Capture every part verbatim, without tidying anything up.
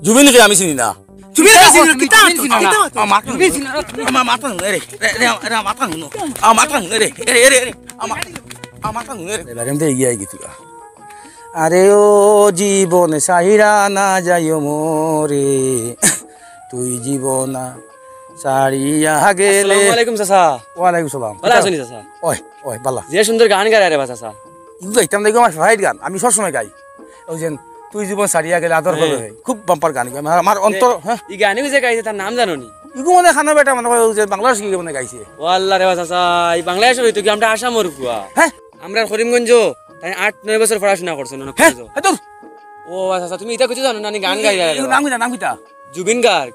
জুবিন কে আমি চিনি না। জুবিন কে চিনি না, কিতা মাতো, কিতা মাতো? আমার মাথা হুনো রে, রে, রে, রে, আমার মাথা হুনো। আমার মাথা হুনো রে, এরে, এরে, এরে, আমার, আমার মাথা হুনো রে। এবার এমনি এগিয়ে আই গেছি। আরে ও জীবন সাহিরা না যাইও মোরে, তুই জীবন সারিয়া গেলে। আসসালামু আলাইকুম চাচা। ওয়ালাইকুম সালাম। ভালা আছইন চাচা? ওই, ওই, ভালা। যে সুন্দর গান গায় রে বা চাচা। ইগু গাইতাম না, ইগু আমার favourite গান, আমি সবসময় গাই। ওই যে তুই জীবন সারিয়া গেলে আদর হ্যাঁ। করবে, খুব bumper গান ইগু। আমার, আমার অন্তর, এ, হ্যাঁ। ই গান ইগু যে গাইছে তার নাম জানো নি? ইগু মানে খানা বেটা মনে করে ওই যে বাংলাদেশ গিয়ে মানে গাইছে। ও আল্লাহ রে বা চাচা, ই বাংলাদেশের হইতো কি, আমরা আসামর ফুয়া। হ্যাঁ? আমরা করিমগঞ্জ, তাইন আট নয় বছর পড়াশোনা করছইন, অনেক হ্যাঁ, কষ্ট। হ্যাঁ, দূর। ও বা চাচা, তুমি ইতা কিছু জানো না নি, গান গাই গাই ইগু নাম কিতা, নাম কিতা? জুবিন গার্গ।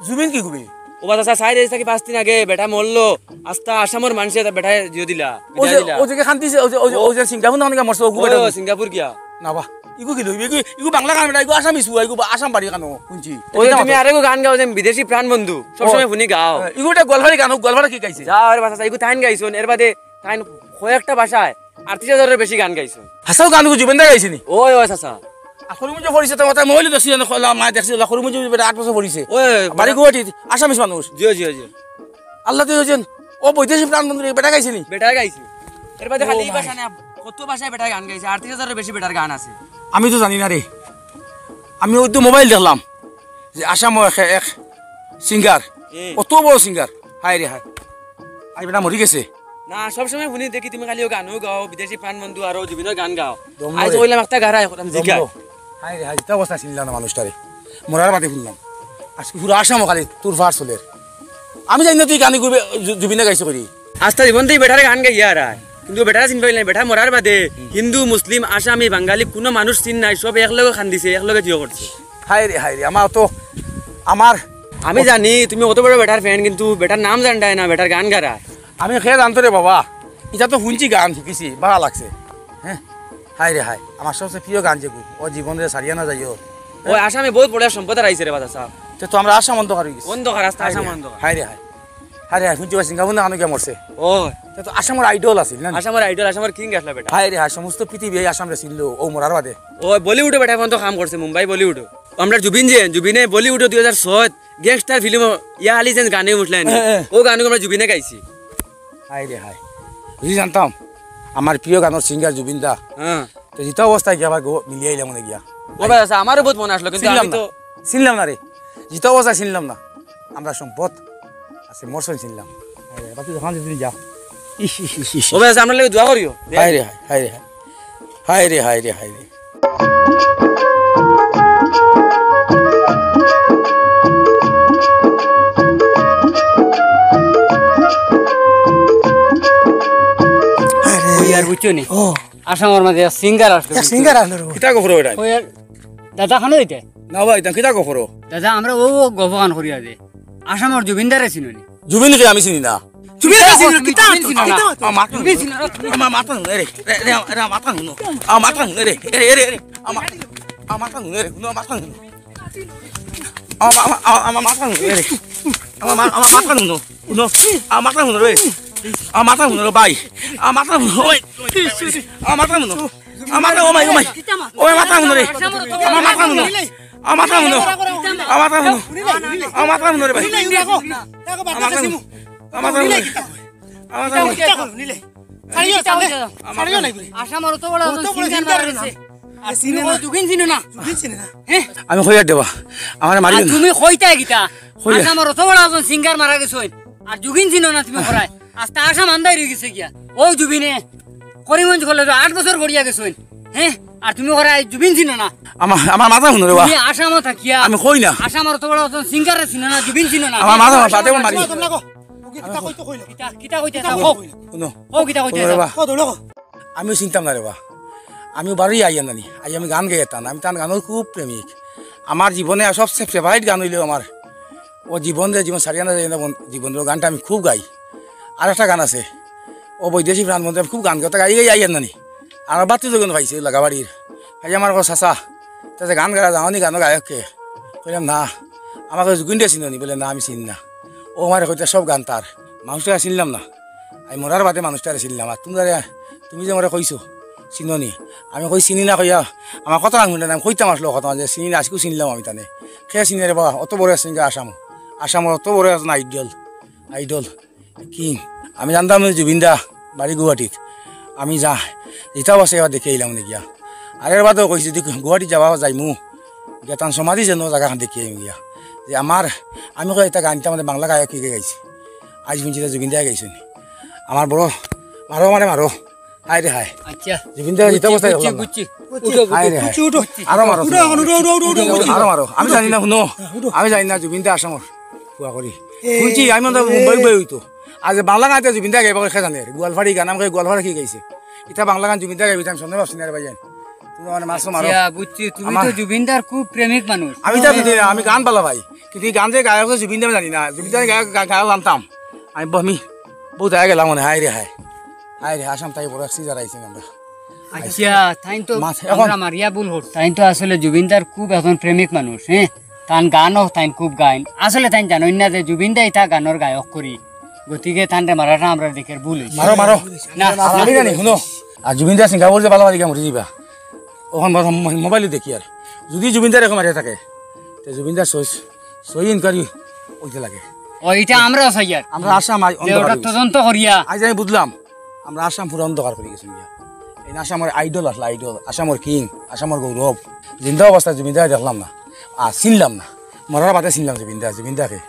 জুবিন কি কবি? ও বা চাচা, চাইর থাকি পাঁচ দিন আগে বেটা মরলো, আস্তা আসামর মানষে তা বেটায় জিও দিলা, ও যে, বিদায় দিলা। ও যে কান্দিছে, ও যে, ও যে, ও যে সিঙ্গাপুর না অনেকে মরছে, ও ও, বেটা। সিঙ্গাপুর গিয়া। না বা, ইগু কি লইবে? ইগু, ইগু বাংলা গান বেটা, ইগু আসামি ফুয়া, ইগু বা-, আসাম বাড়ি কানো, শুনছি। ওই তুমি আরেকগু গান গাও যে বিদেশি প্রাণ বন্ধু, সবসময় ও। হুনি গাও। হ্যাঁ, ইগু একটা গোয়ালপাড়ি গান, গোয়ালপাড়া কি গাইছে? যাও রে বা চাচা, ইগু তাইন গাইছইন, এর বাদে তাইন কয়েকটা ভাষায় আটত্রিশ হাজারের বেশি গান গাইছইন। হাছাউ গান ইগু জুবিন দায় গাইছে নি? ওই, ওই চাচা। আর করিমগঞ্জ পড়ছে তো, ওটা মোবাইলো দেখছি, জানো, খোলা মায় দেখছি, ওলা করিমগঞ্জ বেটা আট বছর পড়ছে। ওই, বাড়ি গুয়াহাটিত, আসামিস মানুষ। জি, জি, জি। আল্লাহ তো হইছেন, ও বৈদেশিক প্রাণ বন্ধু রে, বেটা গাইছে নি? বেটায় গাইছে। এর বাদে ও খালি ই ভাই। ভাষা না, কত ভাষায় বেটায় গান গাইছে, আটত্রিশ হাজারের বেশি বেটার গান আছে। আমি তো জানি না রে, আমি ওই তো মোবাইল দেখলাম যে আসামও এক, এক সিঙ্গার, এ। অত বড় সিঙ্গার, হায় রে হায়, আজ বেটা মরি গেছে। না, সবসময় হুনি দেখি তুমি খালি ও গানও গাও, বিদেশি প্রাণ বন্ধু আরো জুবিনর গান গাও। দম আজ রে। কইলাম একটা গারা এখন দম জিগা। রে। হায় রে হায়, যেটা অবস্থা চিনলাম না মানুষটারে, মরার বাদে শুনলাম। আজকে পুরো আসামও খালি তোর ফার চলের। আমি জানি না তুই গান করবে, জু-, জুবিনে গাইছে করি। আস্তা জীবন তো ই বেটার গান গাইয়া আর আয়। কিন্তু বেটারে চিন পাইল না, বেটা মরার বাদে হিন্দু, মুসলিম, আসামি, বাঙালি কোনো মানুষ চিন নাই, সব একলগে খান দিছে, একলগে জিও করছে। হায় রে, হায় রে, আমার তো, আমার আমি জানি তুমি অত বড় বেটার ফ্যান, কিন্তু বেটার নাম জানতায় না, বেটার গান গারা। আমি খে জানতো রে বাবা, ইটা তো শুনছি, গান শিখছি, ভালা লাগছে। হ্যাঁ, হায় রে হায়, আমার সবচেয়ে প্রিয় গান যেগু, ও জীবন রে সারিয়া না যাইও। ওই আসামে বহুত বড় সম্পদ আর আইছে রে বাদশা। তে তো আমরা আসাম অন্ধকার হয়ে গেছি। অন্ধকার, আস্তা হায় রে আসাম হায়, অন্ধকার। হায় রে হায়। হায় রে হায়, শুনছি ভাই সিঙ্গাপুর না কেন গিয়া মরছে। ও। তে তো আসামর আইডল আছিল না? আসামর আইডল, আসামর কিং আসলা বেটা। হায় রে হায়, সমস্ত পৃথিবী এই আসামরে চিনলো, ও মরার বাদে। ও বলিউডে বেটা এখন তো কাম করছে, মুম্বাই বলিউড। আমরা জুবিন যে, জুবিনে বলিউডে দুই হাজার ছয় গ্যাংস্টার ফিল্ম ইয়া আলি যেন গানে উঠলেন, হ্যাঁ, হ্যাঁ। ও গানগু আমরা জুবিনে গাইছি। হায় রে হায়, যদি জানতাম আমার প্রিয় গানর সিঙ্গার জুবিন দা, হ্যাঁ। তো যেটা অবস্থায় গিয়া আবার গো-, মিলিয়ে আইলাম মনে গিয়া। ও ভাই, আচ্ছা, আমারও বহুত মনে আসলো, কিন্তু চিনলাম আমি না। তো চিনলাম না রে, যেটা অবস্থায় চিনলাম না। আমরা সম্পদ আছে, মরসন চিনলাম। হায় রে, বাকি যখন যদি যা। ইস, ইস, ইস, ইস। ও ভাই, আচ্ছা, আমরা লাগে দোয়া করিও। হায় রে হায়, হায় রে হায়। হায় রে, হায় রে, হায় রে। ওই আর বুঝছো নি? ও। আসামর মাঝে এক সিঙ্গার আসলো এক কিন্তু। সিঙ্গার আসলো রে। কিতা গফরো এটা? ওই আর দাদা খানো এটা? না ভাই, তা কিতা গফরো? দাদা, আমরা ও, ও গফ গান করি আছে। আসামর জুবিন দারে চিনো নি? জুবিন কে আমি চিনি না। জুবিন কে চিনো না? কিতা জুবিন চিনো না? কিতা মাতো? আমার মাতো জুবিন চিনো না? আমার মাতো হুনো রে। রে, রে, রে, আমার মাতো হুনো। আমার মাতো হুনো রে। এরে, এরে, এরে। আমার, আমার মাতো হুনো রে। হুনো, আমার মাতো হুনো। আমার, আমার, আমার, আমার মাতো হুনো রে। আমার মা-, আমার মাতো হুনো। হুনো। আমার মাতো হুনো রে। আমার মাতো হুনো রে ভাই। আমার মাতো হুনো, ওই। আমার মাতো হুনো। আমার মাতো, ও মাই, ও মাই। ও মাই, মাতো হুনো রে। আমার মাতো হুনো। আমার মাতো হুনো। আমার মাতো হুনো। আমার মাতো হুনো রে ভাই। আমার মাতো হুনো। আমার মাতো হুনো। আমার মাতো হুনো। কিতা কইতাম? ছাড়িও, কিতা ছাড়িও। কইতাম? ছাড়িও নাই বলে। আসামর অত বড় অত বড় সিঙ্গার সিঙ্গার মারা না। গেছে। আর তুমি কও জুবিন চিনো না? জুবিন চিনে না। হ্যাঁ? আমি কইয়ার দেবা। আমার মারিও আর না। তুমি কইতায় কিতা? কইয়া। আসামর অত বড় একজন সিঙ্গার মারা গেছে। আর জুবিন চিনো না তুমি করায়। আস্তা আসাম আন্দাই রয়ে গেছে গিয়া। ও জুবিনে করিমগঞ্জ কলেজে আট বছর পড়িয়া গেছে। হ্যাঁ? আর তুমি করায় জুবিন চিনো না। আমার, আমার মাতো হুনো রে বা। তুমি আসামও থাকিয়া। আমি কই না। আসামর অত বড় একজন সিঙ্গারে চিনো না, জুবিন চিনো না। আমার মাতো, মাতো মারি। তোমরা কও। ও কিতা কইতো কইলো। কিতা, কিতা কইতে কিতা চাও? কইলো? কও। হুনো। কও কিতা কইতে হুনো রে চাও? বা। কও দৌড়ো কও। আমিও চিনতাম না রে বা। আমি বারোই আইয়া নানি। আই আমি গান গাইতাম। আমি তার গানর খুব প্রেমিক। আমার জীবনে সবচেয়ে favourite গান হইলো আমার ও জীবন রে জীবন সারিয়া না যায় না বন-, জীবন রে গানটা আমি খুব গাই। আর একটা গান আছে। ও বৈদেশি প্রাণ বন্ধু, আমি খুব গান গাই। ওটা গাই গাই আইয়া নানি। আর বাতি যখন পাইছে লাগাবাড়ির। ভাই আমার কথা চাচা, তা যে গান গাওয়া যাওনি গানও গায়ক কে? কইলাম, "না।" আমাকে জুবিন দা চিনো নি? বলে, "না, আমি চিনি না।" ও আমার কইতে সব গান তার। মানুষটারে চিনলাম না। আমি মরার বাদে মানুষটারে চিনলাম। আর তুমি যারে, তুমি যে আমারে কইছো, চিনো নি? আমি কই, "চিনি না," কইয়া, আমার কথা না শুনে না, আমি কইতাম আসলে কথা যে, "চিনি না, আজকেও চিনলাম আমি তানে।" কে চিনে রে বা, অত বড় এক singer আসাম, আসামর অত বড় একজন idol, idol কিং। আমি জানতাম না জুবিন দা বাড়ি গুয়াহাটিত। আমি যা, যেতা আছে এবার দেখি আইলাম নে গিয়া। আর এর বাদেও কইছি, যদি গুয়াহাটি যাওয়া যাইমু, গিয়া তান সমাধি যেন জাগা খান দেখি আইমু গিয়া। যে আমার, আমি কই, এটা গানটা আমাদের বাংলা গায়ক কে গাইছে। আজ শুনছি যে জুবিন দা গাইছেন। আমার বড়, মারো মানে মারো। হায় রে হায়। আচ্ছা। জুবিন দা যেতা অবস্থায় বুঝছি, দেখলাম না। বুঝছি। উঠো, হায় রে হায়। উঠো, উঠো। আরো মারো। উঠো, উঠো, উঠো, উঠো, উঠো, উঠো। আরো মারো। আমি জানি না, হুনো। হ্যাঁ, উঠো। আমি জানি না, জুবিন দা আসামর। ফুয়া করি। এ, শুনছি, আমি মনে হয় এ। মুম্বাই বই হইতো। আজ বাংলা গানতে জুবিন দা গাইবা, কে জানে? গোয়ালফাড়ি গান, আমি কই গোয়ালফাড়ি কি গাইছে? এটা বাংলা গান জুবিন দা গাইবা, আমি শুনতে পাচ্ছি না রে ভাই। তুমি মানে মারছো মারো। আচ্ছা, বুঝছি, তুমি আমার তো জুবিন দার খুব প্রেমিক মানুষ। আমি তো বুঝি না, আমি গান ভালা পাই। কিন্তু এই গান যে গায়ক জুবিন দা আমি জানি না। জুবিন দা গায়ক, গা-, গায়ক জানতাম। আমি ব-, আমি বহুত আগে গেলাম মনে হয়, হায় রে হায়। হায় রে, আসাম তাই বড় এক সিজার আইছি আমরা। আচ্ছা, তাইন তো মাছ এখন আমরা মারিয়া ভুল হর। তাইন তো আসলে জুবিন দার খুব এখন প্রেমিক মানুষ, হ্যাঁ? তান গানও তাইন খুব গাইন। আসলে তাইন জানইন না যে জুবিন দা ইতা গানর গায়ক করি। গতিকে তানরে মারাটা আমরা দেখের ভুল হইছে। মারো, মারো। না, আর আমি জানি, হুনো। আর জুবিন দা সিঙ্গাপুর যে বালা বালা গান মরি যাইবা। ওখান মোবাইলে দেখি আর। যদি জুবিন দা এরকম মারিয়া থাকে, তে জুবিন দা সই, সই ইনকোয়ারি হইতে লাগে। ও, এটা আমরাও চাই আর। আমরা আসাম আই যে ওটা অন্ধকার হয়ে গেছে। তদন্ত করিয়া। আজ আমি বুঝলাম, আমরা আসাম পুরা অন্ধকার করে গেছি গিয়া। এই আসামর idol আসলে idol, আসামর কিং, আসামর গৌরব। জিন্দা অবস্থায় জুবিন দারে দেখলাম না, আর চিনলাম না। মরার বাদে চিনলাম জুবিন দা, জুবিন দাকে।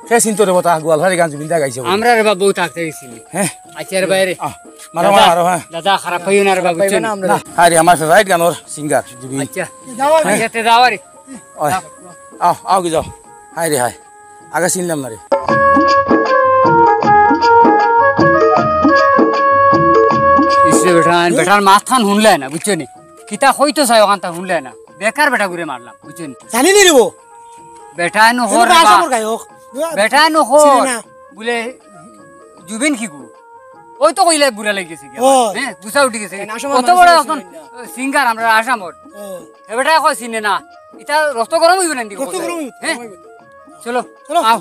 কে চিনতো রে বাবা, গোয়ালফাড়ি গান জুবিন দা গাইছে বলে। আমরা রে বাবা বউ থাকতে গেছিলি। হ্যাঁ? আচ্ছা রে বাইরে। আহ, মারো, দাদা, মারো, মারো, হ্যাঁ। দাদা, খারাপ পাইও না রে বাবা, বুঝছো নি? না। হায় রে, আমার favourite গানর singer জুবিন। আচ্ছা। যাও, আচ্ছা, তে যাও আরে। ওই, আও, আও কি যাও। হায় রে হায়। আগে চিনলাম না রে। ইসরে বেটান, বেটার মাতখান হুনলে না, বুঝছো নি? কিতা কইতো চায় ওখান তা হুনলে না। বেকার বেটা ঘুরে মারলাম, বুঝছো নি? জানি নি রে বো। বেটায় নু এ হর বেটা রে বা। আসামর গায়ক। বেটায় নু হর। চিনি না। বুলে জুবিন কিগু? ওই তো কইলে বুড়া লাগি গেছে গি। ও। হ্যাঁ, গুছা উঠি গেছে। না, আসামর অত মানুষ বড় চিনি এখন না। Singer আমরা আসামর। ও। এ বেটায় কয় চিনে না। ইতা রক্ত গরম হইব না নি? রক্ত গরম হইব। হ্যাঁ? চলো, চলো। আও।